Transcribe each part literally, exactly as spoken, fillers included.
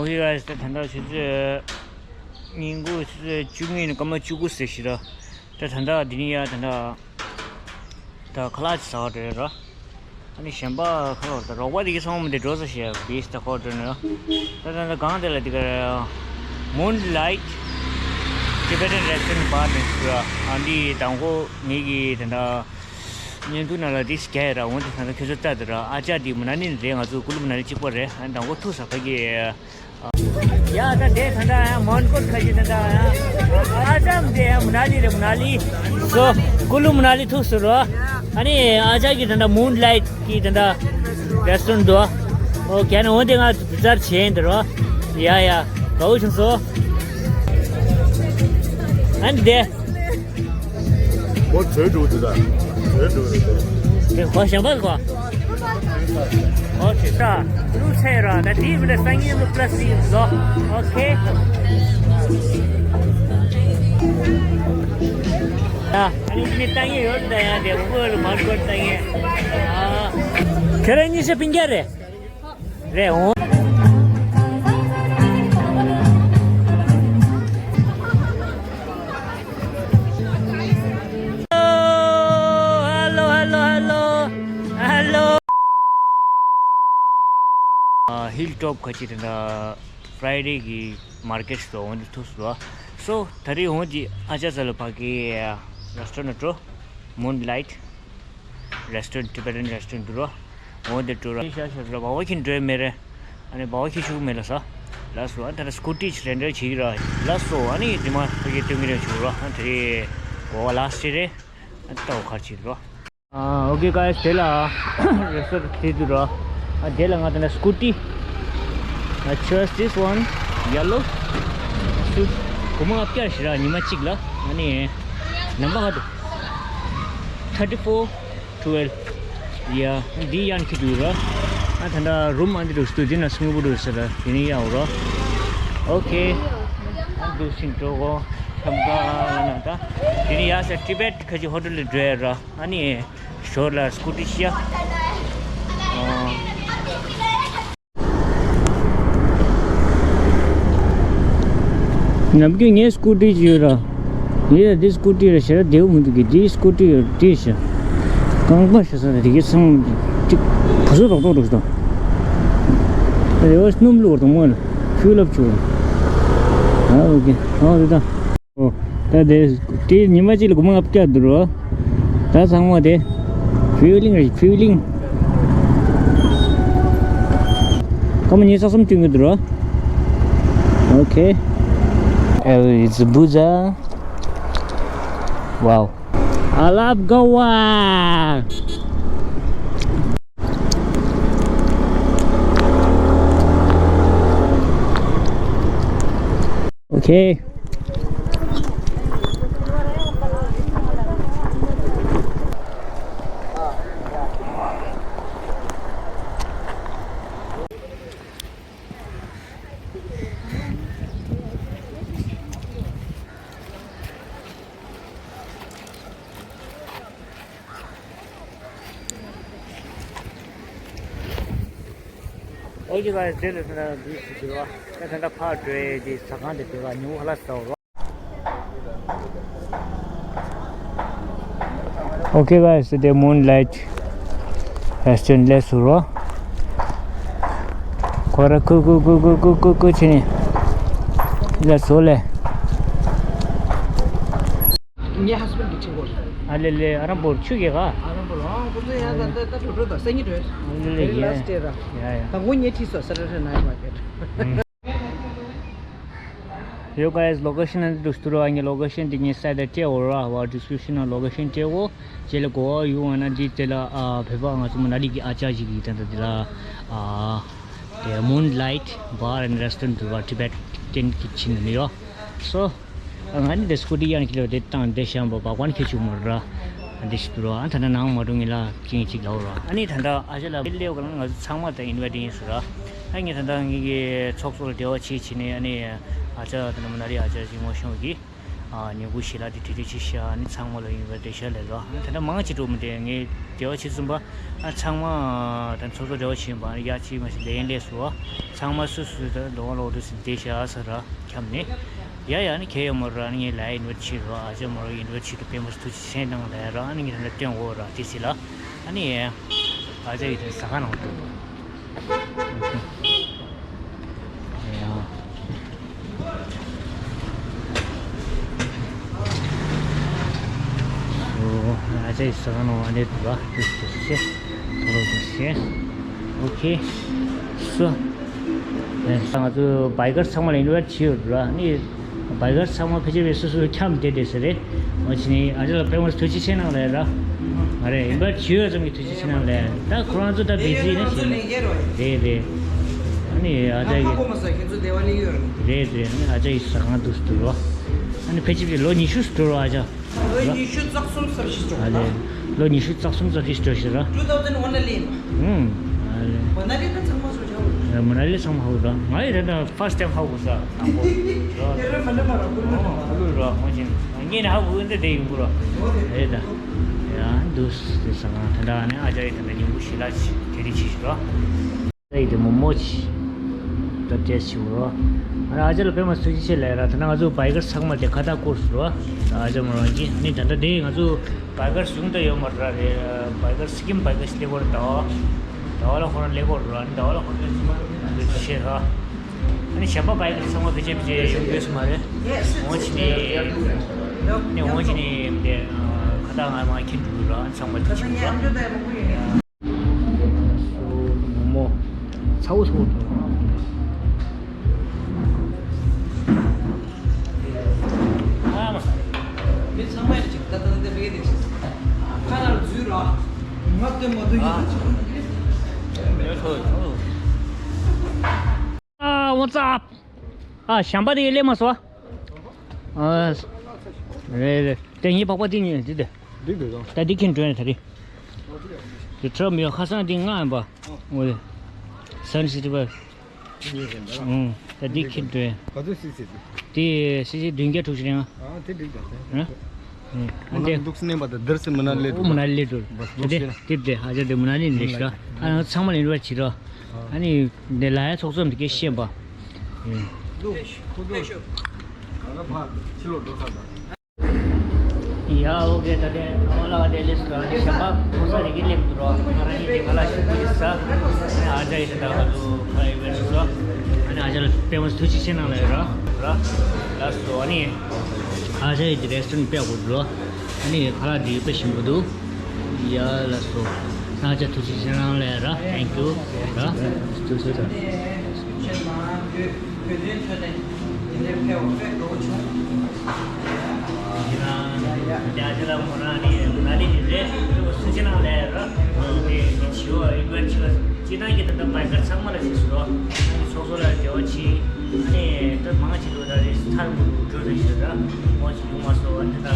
Okay guys, ད་ད་ལྟ་ཆུ་ཚོད་ཉིན་གུང་ཆུ་ཚོད་བཅུ་གཉིས་ནས་སྐར་མ་བཅུ་དགུ་ཟེར་ཞིག་ར། ད་ད་ལྟ་འདི་ནས་ཡར་ད་ལྟ་ད་ཁ་ལག་ཅིག་ཟ་བར་འགྲོ་ཡ་ར། ཨ་ནི་གཞན་པ་ཁ་ལག་ད་རོགས་པ་དེ་གི་ཚང་མ་དེ་འགྲོ་ས་ཞེས་བིས་ད་ཁོ་འགྲོ་ནས་ར། ད་ད་ད་གང་དེ་ལ་དེ་ག་Moonlight Tibetan Restaurant Bar and Restaurant། ཨ་འདི་དང་པོ་ངེད་ཀྱི་ད་ད་བརྙན་ཐུང་ནང་ལ་དེ་རྒྱག་ཡ་ར། འོན་ཏེ་ད་ལྟ་ཁྱོད་ཚོ་ལྟ་དུས་ར། ཨ་ཅག་འདི་མ་ན་ལི་ནས་རེད། ང་ཚོ་ཀུ་ལུ་མ་ན་ལི་གཅིག་པ་རེད། ཨ་དང་པོ་ཐུག་ས་ཕ་གི། ཡ་ད་དེ་ད་ལྟ་ཡ་མོན་གྷོ་ཁ་ཤས་ད་ལྟ་ཡ། ཨ་ཅག་འདི་ཡ་མ་ན་ལི་རེད། མ་ན་ལི། སོ་ཀུ་ལུ་མ་ན་ལི་ཐུག་སོང་ར། ཨ་ནི་ཨ་ཅག་གི་ད་ལྟ་Moonlight གི་ད་ལྟ་Restaurant འདུག་ཨོ་ཁེ། ཨ་ནི་འོན་ཏེ་ང་འདི་ཚར་བྱས་ཡིན་ད་ར། ཡ་ཡ་དགའ་བོ་བྱུང་སོང་། ཨ་ནི་དེ། ཁོ་བྲོས་འགྲོ་འདུག་ད། བྲོས་འགྲོ་འདུག་དེ་ཁོ་གཞན་པ་གོ། ཨོ་ཁེ་ད། ལུག་ཚལ་ར། ད་དེའི་མི་འདྲ་སང་ཉིན་ལུག་པ་ལ་སི་ལོ། ཨོ་ཁེ། ད་ཨ་ནི་མི་ལྟ་ངེས་ཡོད་ད། ཡང་དེ་འུ་ལ་མར་གོ་ལྟ་ངེས། ཨ། ཁྱེད་རང་གཉིས་ཆ་སྤུན་ཀྱག་རེད། རེད་འོང་། Hello, hello, hello, hello. ཨ། Hilltop ཁ་ཅིག་དེ་འདྲ་Friday གི་market ཞིག་ཏུ་འོང་དུས་ཐུག་སོང་། So ད་རེས་འོང་དེ་ཨ་ཅག་ཚ་ལ་ཕ་གི་restaurant འགྲོ། Moonlight Restaurant, Tibetan Restaurant འདུག་ར། འོ་དེ་འགྲོ་ར། ཤ་ཤ་ར་བ་བ་ཁྱི་འགྲོ་མེད་རེད། ཨ་ནི་བ་བ་ཁྱི་ཤུགས་མེད་ལ་ས། ལགས་སོ། ཨ་ད་ར་སྐུ་ཊི་ཅིག་རེ་འདྲ་བྱེད་ཀྱི་ར། ལགས་སོ། ཨ་ནི་དེ་མ་ཕ་གི་སྟོན་གྱི་རེད་བྱུང་ར། ཨ་དེ་རེད། གོ་བ་ལགས་སི་རེད། ཨ་ད་འོ་ཁར་བྱེད་ར། ཨ། Okay guys, དེ་ལ་restaurant དེ་འདུག་ར། ཨ་དེ་ལ་ང་དེ་ན་སྐུ་ཊི། I choose this one, yellow. སུ་སྒོར་མོ་ལྔ་བརྒྱ་ཞིག་ར་ཉི་མ་གཅིག་ལ། ཨ་ནི་ནམ་བར་ག་དུ། Thirty four twelve. ཡ། འདི་ཡང་ཁྱི་འདུག་ར། ཨ་ད་ལྟ་རུམ་ཨ་འདི་འདུག་སྟོད་འདི་ན་སྔོན་པོ་འདུག་ཟེར་ལ་དེ་ནི་ཡག་ར། Okay. ཨ་འདུག་ཕྱིན་འགྲོ་གོ། ཁམས་ག་ན་ད། དེ་ནི་ཡག་ས་Tibet ཁ་ཅིག་ཧོ་ཊེལ་ལ་འགྲོ་ཡ་ར། ཨ་ནི་ཞོར་ལ་སྐུ་ཊི་ཤི་ཡ། ཨ། ནམ་རྒྱུན་ངའི་སྐུ་ཊི་ཅིག་ཡོད་ར། ངས་ཡ་འདི་སྐུ་ཊི་ར་ཞེ་དྲག་བདེ་པོ་མི་འདུག་གི། འདིའི་སྐུ་ཊི་ཡོད་འདི་ཞེ། རྐང་པ་ཞེ་ས་ར་དེ་གའི་སང་ཅིག་བུ་སོ་རོག་རོག་རོག་དང་། རེ་བ་སྣུམ་བླུགས་དང་མོ་ལ་ཕུལ་ལབ་བྱུང་། ཨ་ཨོ་ཀེ། ཨ་རེད་ད། ཨོ། ད་དེ་དེ་ཉི་མ་གཅིག་ལ་སྒོར་མོ་ལྔ་བརྒྱ་འདུག་རོ། ད་ཚང་མ་དེ་ཕུལ་ལིང་རེད། ཕུལ་ལིང་། སྐར་མ་ཉི་ཤུ་རྩ་གསུམ་བསྟུན་གྱི་འདུག་རོ། ཨོ་ཁེ། It's Buddha. Wow. I love Goa. Okay. Okay guys, དེ་ལ་ད་འདི་ཞིག་བྱེད་པ། ད་ད་ད་ཕར་འགྲོ་ཡས་དེ་ཟ་ཁང་དེ་བྱེད་པ་ཉིན་མོ་ཧ་ལ་ཟ་བ། Okay guys, the Moonlight Restaurant ལས་སུ་རོ། ཁོ་ར་ཁུ་ཁུ་ཁུ་ཁུ་ཁུ་ཁུ་ཁུ་ཆེ་ནི་ལས་སུ་ལས། ངའི་ཧ་སི་བྷེན་གྱི་ཆིང་གོ་རེད། ཨ་ལེ་ལེ། ཨ་རམ་བོར་ཆུ་གེ་ག་ཨ་རམ་བོར། ཨང་ཁོ་ཚོ་ཡང་ད་ད་ད་འགྲོ་འགྲོ་ད་སེ་ཉི་འགྲོ། ཨ་ལེ་ལེ། ཡ་ཡ་ཡ་ཡ། ད་ངོ་ཉེ་ཁྲིས་སོ་སེ་ཊར་ཌེ་ནའིཊ་མར་ཀེཊ། Yo guys, location ཨ་འདི་འདུག་སྟུ་རོ། ཨ་ངའི་location འདི་ངའི་site ལ་སྤྲད་འོ་ར། བ་description ནང་location སྤྲད་འོ། རྗེས་ལ་གོ་བ་ཡོང་བ་ན་འདི་དེ་ལ་ཨ་བོད་པ་ང་ཚོ་མ་ན་ལི་གི་ཨ་ཅག་ཅིག་གིས་ད་ད་འདི་ལ་ཨ་དེ་Moonlight Bar and Restaurant འདུག་ར། Tibetan གི་ཆིན་ནི་ཡོ། So ང་ནི་དེ་སྐུ་ཊི་ཡང་ཁྱེར་བ་དེ་བཏང་དེ་བཤམས་པ་བག་པ་ནི་ཁྱེར་བཅུག་མ་ར། འདི་ཞིག་ཏུ་ར། ཨ་ད་ནང་མ་འགྲོ་ངེས་ལ་ཅིང་ཅིག་ལའོ་ར། ཨ་ནི་ད་ལྟ་ཨ་ཅག་ལ་ལེའོ་ག་ལ་ང་ཚོ་ཚང་མ་ད་ཨིན་ཝའི་ཊི་ཡིན་སུ་ར། ཨ་ངས་ད་ལྟ་ངེད་ཀྱི་ཚོགས་གཙོ་ལ་འབྲེལ་བ་བྱེད་བྱེད་ནས། ཨ་ནི་ཨ་ཅག་ད་ནི་མ་ན་ལི་ཨ་ཅག་ཅིག་ངོ་ཤེས་ཀྱི། ཨ་ཉིན་གུང་ཞལ་ལག་དེ་དེ་རིང་ཕྱི་ཤ་ནི་ཚང་མ་ལ་ཡིན་པ་འགྲེལ་བཤད་ལས་རོགས། ད་ལྟ་མང་ཆེ་འགྲོ་མི་དེ་ངས་འབྲེལ་བ་བྱེད་ཙམ་པ། ཨ་ཚང་མ་ད་ཚོགས་གཙོ་འབྲེལ་བ་བྱེད་པ་ཡ་གཅིག་མ་ཞིག་ལས་ཡིན་ལས་སུ་ཚང་མ་སུ་སུ་ད་འགྲོ་བ་ལོག་འགྲོ་ཟིན་བསྡད་ཤག་ས་ར་འཁྱམ་ནས། ཡ་ཡ་ནི་ཁྱེད་ཡོད་མ་ར་ནི་ངས་ལ་ཡིན་པ་ཕྱི་རོགས། ཨ་ཅག་མ་ར་ཡིན་པ་ཕྱི་དུ་དཔེ་མ་སུ་ཐུགས་རྗེ་ཆེ་གནང་ལ་ར་ནི་ངས་ད་ལྟ་སྟོན་འོ་ར་དེ་སི་ལ། ཨ་ནི་ཨ་ཅག་ཡིན་ད་ཟ་ཁང་ནང་འགྲོ། ཡ། ཨོ། ཨ་ཅག་ཡིན་ཟ་ཁང་ནང་ཨ་ནི་འདུག་ག་དུས་དུས་ཤེས། ཨོ་ཁེ། སོ། ང་ཚོ་བའི་གར་ཚང་མ་ལ་ཡིན་པ་བྱིས་ཡོད་ར་ནི། བའི་གར་ཚང་མ་ཕལ་ཆེར་བས་སོ་སོའི་འཁྱམ་བསྡད་བསྡད་ས་རེད། འོ་ཅི་ནི་ཨ་ཅག་ལ་དཔེ་མ་ཐུགས་རྗེ་ཆེ་གནང་ལས་ར། ང་རེ་ཡིན་པར་བྱིས་ཡོད་ཙམ་གྱི་ཐུགས་རྗེ་ཆེ་གནང་ལས། ད་ཁོ་རང་ཚོ་ད་བི་ཛི་ནས་བྱེད་ལ། རེད་རེད། ཨ་ནི་ཨ་ཅག་གི། རེད་རེད། ཨ་ནི་ཨ་ཅག་གི་ཟ་ཁང་འདུག་སེ་འདུག་རོ། ཨ་ནི་ཕལ་ཆེར་ལོ་ཉི་ཤུ་འགྲོ་རོ་ཨ་ཅག་ལོ་ཉི་ཤུ་རྩ་གསུམ་ཙམ་ཞིག་འགྲོ་ཨ་ལེ། ལོ་ཉི་ཤུ་རྩ་གསུམ་ཙམ་ཞིག་འགྲོ་ཞེས་ར། Two thousand one ལ་ཡིན། ཨུམ། ཨ་ལེ། མ་ན་ལི་ད་ཚང་མ་སོ་ཆ་བོ། མ་ན་ལི་ཚང་མ་ཧ་གོ་ར། ང་ཡི་རེད་ད་first time ཧ་གོ་ས་དང་པོ་ར། དེ་རེད་མ་ན་མ་ར་ཀུ་ལུ་ར། ཀུ་ལུ་ར་ཧོན་ཅིན་ངས་ནི་ཧ་གོ་འདི་དེ་ཡིན་གོ་ར། རེད་ད། ཡང་འདུག་སེ་ཟ་ཁང་ད་ལྟ་ནི་ཨ་ཅག་ཡི་ད་ལྟ་ཉིན་གུང་ཞལ་ལག་དེ་རིང་ཕྱི་ཞིག་ར། ཨ་ཡི་དེ་མོག་མོག་ཅིག་ད་ཏེས་ཅིག་འོ། ཨ་ཅག་ལ་དཔེ་མ་ཐུགས་རྗེ་ཆེ་ལབ་ར། ད་ནང་ང་ཚོ་བའི་གར་ཚང་མ་དེ་ཁ་བཏགས་སྐོར་སུ་རོ། ཨ་ཅག་མོ་རང་གིས་ནི་ད་ལྟ་དེ་ང་ཚོ་བའི་གར་གཞུང་དུ་ཡོད་མ་ར་རེད། བའི་གར་སི་ཀིམ་བའི་གར་ཞིག་ལས་སྐོར་ད་བ། ད་བ་ལ་ཁོ་རང་ལས་སྐོར་རོ། ཨ་ནི་ད་བ་ལ་ཁོ་རང་ཚང་མ་ཐུགས་རྗེ་ཆེ་ར། ཨ་ནི་གཞན་པ་བའི་གར་ཚང་མ་ཕལ་ཆེར་ཕལ་ཆེར་ཡོང་ཡོད་ས་མ་རེད། འོང་ཆི་ནི་ནི་འོང་ཆི་ནི་དེ་ཁ་བཏགས་ང་མ་ཁྱེར་འགྲོ་ར། ཨ་ནི་ཚང་མ་ཐུགས་རྗེ་ཆེ་ར། མོག་མོག་ཚ་བོ་ཚ་བོ་འདུག་ཨ་མ། མི་ཚང་མས་ཅིག་ད་ད་ད་དེ་རེད་དེ། ཁ་ལ་འཛུལ་ར། ང་དེ་མ་དུ་ཡིན་ད་ཅིག་ཨ་ཝོ་ཙ་ཨ། ཨ་ཞམ་པ་དེ་ཡེ་ལེ་མ་སོ། ཨ་རེད་རེད། དེ་ངའི་པགས་པ་དེ་ཉོས་དེ་དེ། འགྲིག་འདུག་ད་དེ་ཁྱེར་འགྲོ་ཡ་ད་རེད། དེ་ཁྲབ་མི་ཡོད་ཁ་སང་དེ་ལྔ་ཡིན་པ། འོ་དེ། སན་སི་ཊི་བ། ཨུང་། ད་འདི་ཁྱེར་འགྲོ། ག་ཚོད་སི་སི་དེ། དེ་སི་སི་བདུན་བརྒྱ་དྲུག་ཅུ་རེད་ཨང་། ཨ་དེ་འགྲིག་ད་དེ། ཨ་དེ། འདུག་སེ་མནན་པ་དང་དེར་སེ་མ་ན་ལི་འགྲོ། མ་ན་ལི་འགྲོ། དེ་དེ་དེ་ཨ་ཅག་དེ་མ་ན་ལི་འགྲོ་ཤག་ཨ་ཚང་མ་ལ་འགྲོ་བ་བྱེད་རོགས། ཨ་ནི་དེ་ལ་ཡ་ཚོགས་གཙོ་འདི་སྐད་ཤེས་པ། ཡ་ཨོ་ཁེ། ད་ལྟའི་ཨོ་ལ་ལྟེ་ལེ་སི་ལ་ཞབས་པ་ཕོ་ས་རིག་གི་སླེབས་འདུག་རོགས། ང་རང་གཉིས་དེ་ག་ལ་ཞུ་གི་རེད་ས། ཨ་ཅག་ཡིན་ད་ག་ལུ་ཁ་ཡི་བེར་སོ། ཨ་ནི་ཨ་ཅག་ལ་དཔེ་མ་ཐུགས་རྗེ་ཆེ་གནང་ལ་ཡོད་ར། ར། ལ་སོ་ཨ་ནི། ཨ་ཅག་ཡིན་དེ་རེ་སི་ཊོ་རན་དཔེ་ཡག་པོ་འདུག་རོགས། ཨ་ནི་ཁ་ལག་འདི་དཔེ་ཞིམ་པོ་འདུག་ཡ་ལ་སོ། ཨ་ཅག་ཐུགས་རྗེ་ཆེ་གནང་ལ་ཡོད་ར། Thank you ར། ཐུགས་རྗེ་ཆེ། བོད་དོན་ཐོག་ནས་དེ་འདྲའི་ཕེབས་པ་དཔེ་དགའ་བོ་བྱུང་། ཡིན་ནའང་རྒྱ་ཆེ་ལ་ཁོ་རང་ནི་མ་ན་ལི་ནས་རེད། སུ་ཅི་ནང་ལས་ར། དེ་ནི་བྱི་བ་ཡིན་པར་བྱི་བ་སྤྱི་བཏང་གི་ད་ལྟ་བའི་གར་ཚང་མ་ལ་ཞིག་ཟེར་བ། ཚོགས་གཙོ་ལ་འབྲེལ་བ་བྱེད། ཨ་ནི་ད་མང་ཆེ་ལོ་ད་རེས་ཚར་མོ་འགྲོ་རེད་ཞེས་ར། མོ་ཞིག་ཡོང་མ་སོང་བ་འདི་ད་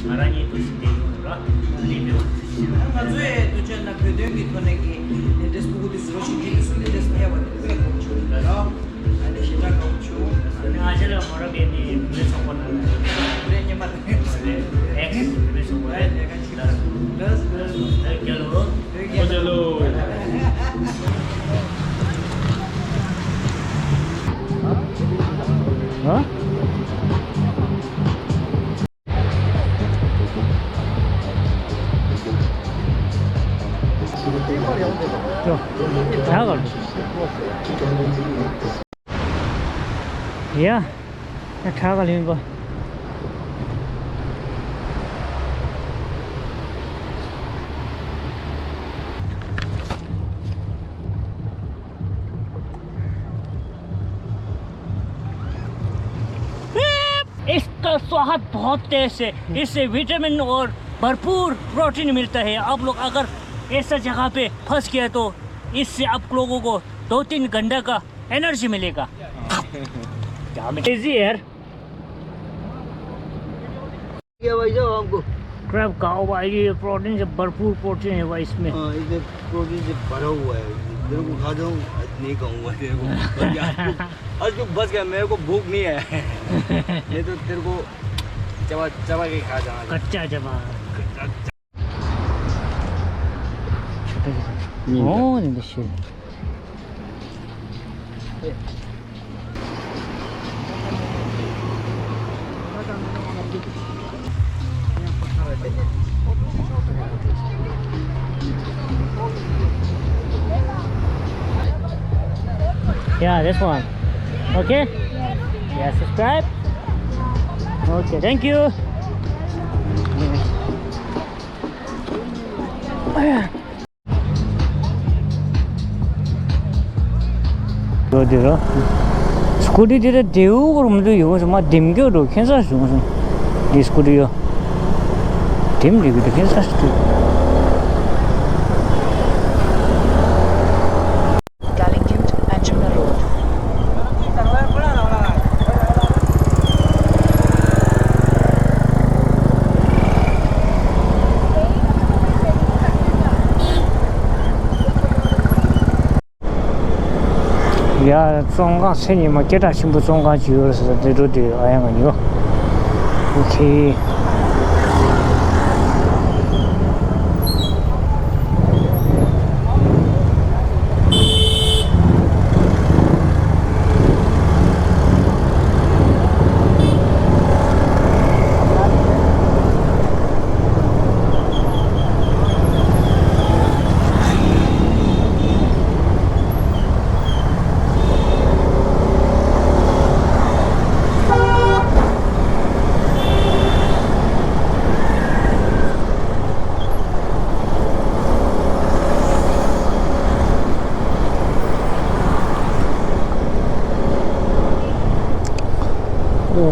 ང་རང་ཉིད་འདུག་སེ་བསྡད་ཡོང་ར། ཨ་ནི་མེད་པ། ང་ཚོས་འདུག་བྱས་ན་བོད་དོན་གྱི་ཐོག་ནས་ཀྱི་དེ་འདྲའི་སྤུ་གུ་དེ་ཟེར་བ་ཞིག་གིས་སུ་དེ་འདྲའི་ཕེབས་པ་དེ་དཔེ་དགའ་བོ་བྱུང་ཡོད་ར། ཨ་ནི་ཞེ་དྲག་དགའ་བོ་བྱུང་། ཨ་ནི་ཨ་ཅག་ལ་མོ་ར་བས་ནི་བུད་མེད་ཚོགས་པ་ནང་ནས་རེད། སྙེ་མ་རེད། ཨེག་སི་བུད་མེད་ཚོགས་པ་རེད། ལགས་སོ། ལགས་སོ། རྒྱལ་ལོ། རྒྱལ་ལོ། ཨ། ཡ། ཁྲག་ག་ལེན་པ། इसका स्वाद बहुत तेज है। इससे विटामिन और भरपूर प्रोटीन मिलता है। आप लोग अगर ऐसा जगह पे फंस गया तो इससे आप लोगों को दो तीन घंटा का एनर्जी मिलेगा। क्या तेजी है यार। क्या भाई साहब आपको? क्रैब खाओ भाई, ये प्रोटीन से भरपूर प्रोटीन है भाई इसमें। हाँ, इसमें प्रोटीन से भरा हुआ है। तेरे को खा जाऊँ? नहीं खाऊंगा तेरे को। आज तो, आज तो बस गया, मेरे को भूख नहीं है। नहीं तो तेरे को ཅ་བ་ཅ་བ་གི་ཁ་ཅང་། ཀ་ཅ་ཅ་བ། ཆུ་ཏ་ཅ་ཏ། ཨོ་ནི་འདི་ཤེས། Yeah, this one. Okay? Yeah, subscribe. Okay, thank you. རོ་དེ་རོ། སྐུ་ཊི་དེ་ར་དེའུ་གོར་མི་འདུག་ཡོང་སོང་མ་དེམ་སྐྱོ་འགྲོ་ཁྱེད་ས་བྱུང་སོང་། དེ་སྐུ་ཊི་ཡོ། དེམ་རེ་གི་འདུག་ཁྱེད་ས་བྱུང་། Darlington Anjumna Road. ཡ། བཙོན་ཁང་ཚེ་ཉི་མ་སྐད་གྲགས་ཆེན་པོ་བཙོན་ཁང་ཅིག་ཡོད་རེད་ཟེར་ཏེ་འགྲོ་དུས་ཨ་ཡ་ང་ཉོ། ཨོ་ཁེ།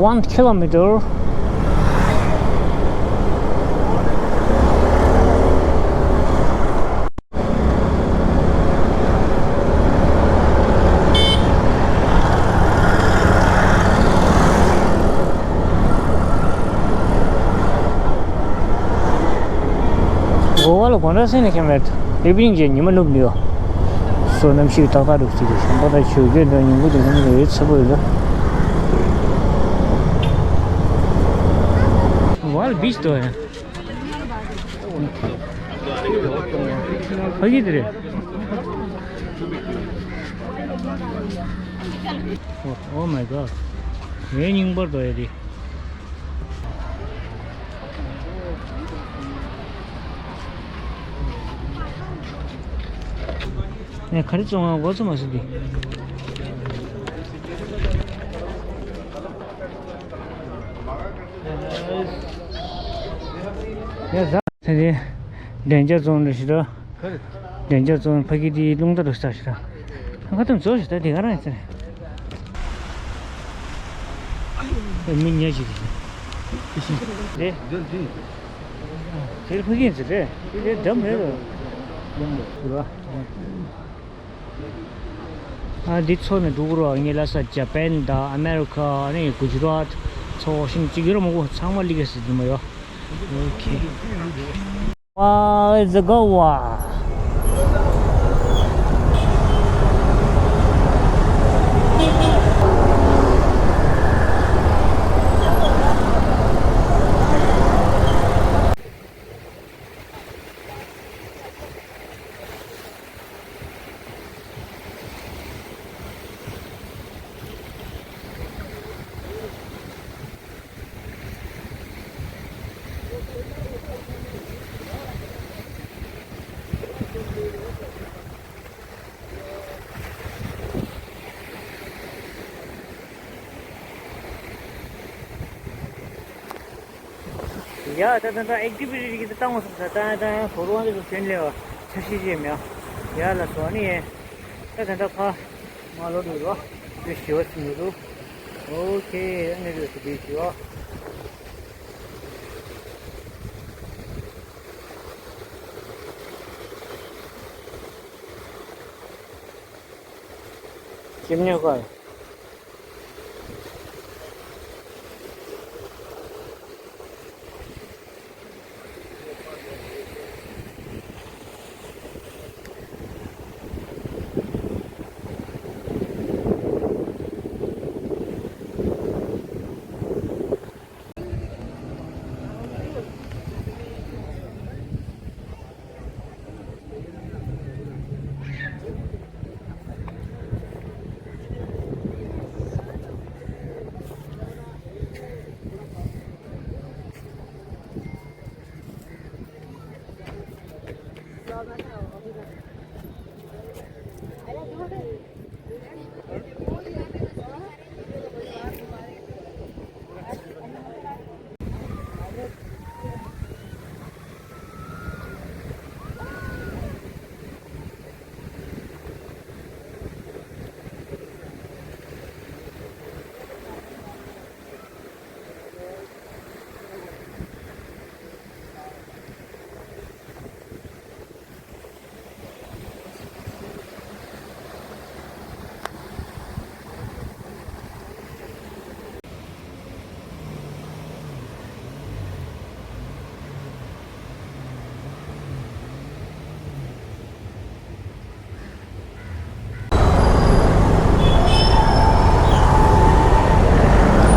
One kilometer. གོ་བ་ལ་དགོང་དྲོ་སེང་ནས་ཁྱམས་རེད། ཨི་བི་ནིང་གི་ཉི་མ་ནུབ་ནས་ཡོད། སོ་ནམ་ཞིག་ཏག་ཏག་འདུག་ཅིག་གི་ཞིང་པ་དང་ཆུ་རྒྱུན་དུ་ཉིན་གུང་དུ་ཉིན་རེ་ཚ་པོ་ཡོད། Well, beach though, yeah. ཕ་གི་དེ་རེད། Oh, oh my God. ངའི་རྙིང་པར་དོ་ཡ་དེ། ངས་ག་རེ་བཙོང་བ་འགོ་ཚོ་མ་སུ་དེ། ཡ་ཟ། ཚེ་འདི་བདེ་འཇགས་བཙོང་འདྲ་ཞིག་ར། བདེ་འཇགས་བཙོང་ཕ་གི་དེའི་རླུང་རྟ་རུ་ས་ཞིག་ར། ཁ་ཐུམ་བཙོ་ཞིག་ད་དེ་ག་རང་ཡིན་ཚེ་རེད། མི་ཉལ་ཞིག་རེད། དེ་དེར་ཕ་གི་ཡིན་ཚེ་རེད། དེ་འདམ་རེད་ར། འདམ་རེད་ར། ཨ་འདི་ཚོ་ནི་འགྲོ་གི་རོགས། ངའི་ལ་ས་ཇ་པན་དང་ཨ་མེ་རི་ཁ་ནི་གུ་ཇི་རཱད་ཚོ་ཤིང་གཅིག་ཡོད་ར་མང་པོ་ཚང་མ་ལི་གེ་སི་འདི་མ་ཡོད། ཨོ་ཁེ། Wow, it's a good one. ཡ་ད་ད་ད་ཨེག་ཊི་བི་ཊི་རིགས་ཀྱི་ད་བཏང་བ་སོང་ད་ད་ད་ཕོ་རོ་ཝང་གི་ཕན་ལེ་བ་ཆ་ཤས་ཅན་མེད། ཡ་ལ་སོ་ནི་ཡེ་ད་ད་ད་ཕ་མ་ལོ་ནུ་རོ་དེ་ཞི་བ་སི་ནུ་རུ། ཨོ་ཁེ། ཨ་ནི་རུ་སི་བི་ཞི་བ། ཁྱིམ་ཉོ་གར།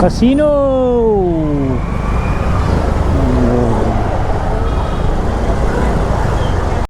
Casino.